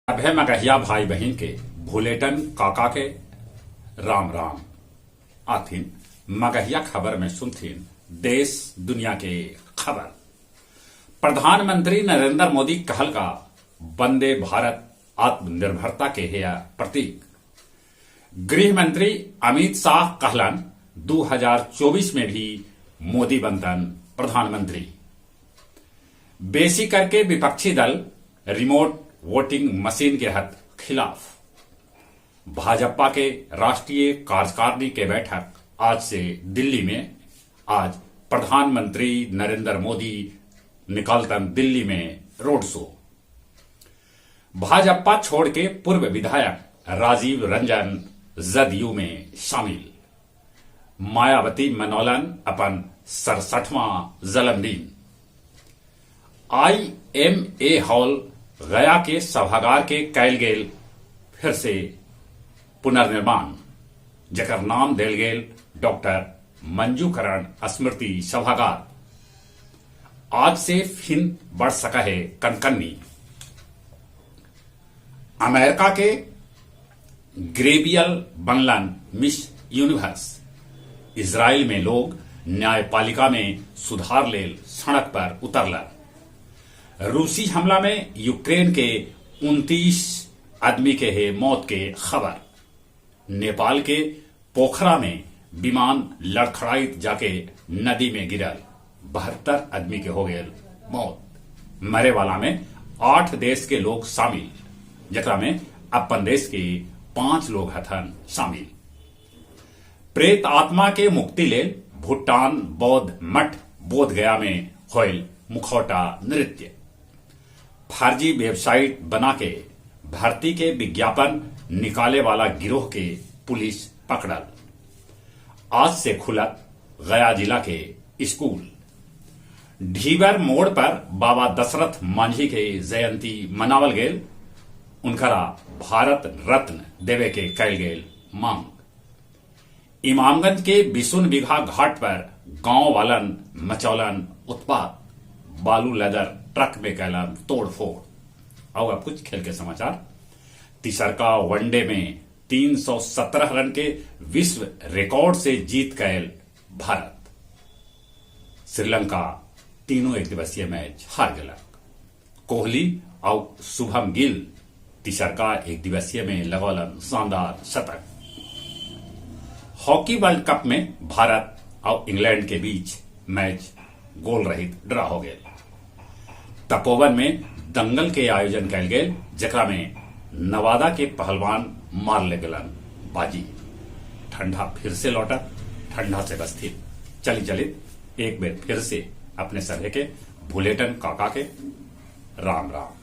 सभे मगहिया भाई बहिन के भुलेटन काका के राम राम। आथिन मगहिया खबर में सुनथिन देश दुनिया के खबर। प्रधानमंत्री नरेंद्र मोदी कहल का वंदे भारत आत्मनिर्भरता के हेय प्रतीक। गृह मंत्री अमित शाह कहलन 2024 में भी मोदी बनतन प्रधानमंत्री। बेसी करके विपक्षी दल रिमोट वोटिंग मशीन के हत खिलाफ। भाजपा के राष्ट्रीय कार्यकारिणी के बैठक आज से दिल्ली में। आज प्रधानमंत्री नरेंद्र मोदी निकालतन दिल्ली में रोड शो। भाजपा छोड़ के पूर्व विधायक राजीव रंजन जदयू में शामिल। मायावती मनौलन अपन 67वां जन्मदिन। आईएमए हॉल गया के सभागार के कैल गेल फिर से पुनर्निर्माण, जकर नाम देल गेल डॉक्टर मंजूकरण स्मृति सभागार। आज से फिन बढ़ सका है कनकन्नी। अमेरिका के ग्रेबियल बनलन मिस यूनिवर्स। इजराइल में लोग न्यायपालिका में सुधार लेल सड़क पर उतरलन। रूसी हमला में यूक्रेन के 29 आदमी के है मौत के खबर। नेपाल के पोखरा में विमान लड़खड़ाइत जाके नदी में गिरल, 72 आदमी के हो गए मौत। मरे वाला में 8 देश के लोग शामिल, जकरा में अपन देश के 5 लोग हथन शामिल। प्रेत आत्मा के मुक्ति लेल भूटान बौद्ध मठ बोध गया में होयल मुखौटा नृत्य। फर्जी वेबसाइट बना के भर्ती के विज्ञापन निकाले वाला गिरोह के पुलिस पकड़ल। आज से खुलत गया जिला के स्कूल। ढीबर मोड़ पर बाबा दशरथ मांझी के जयंती मनावल गेल, उनकरा भारत रत्न देवे के कैल गेल मांग। इमामगंज के बिसुन बिघा घाट पर गांव वालन मचौलन उत्पात, बालू लेदर ट्रक में कैलन तोड़फोड़। और अब कुछ खेल के समाचार। तीसरका वनडे में 317 रन के विश्व रिकॉर्ड से जीत कैल भारत। श्रीलंका तीनों एक दिवसीय मैच हार गलक। कोहली और शुभम गिल तीसरका एक दिवसीय में लगौलन शानदार शतक। हॉकी वर्ल्ड कप में भारत और इंग्लैंड के बीच मैच गोल रहित ड्रा हो गया। तपोवन में दंगल के आयोजन कैल गेल, जकरा में नवादा के पहलवान मार ले गलन बाजी। ठंडा फिर से लौटा, ठंडा से बस्ती चली चली। एक बेर फिर से अपने सभे के भुलेटन काका के राम राम।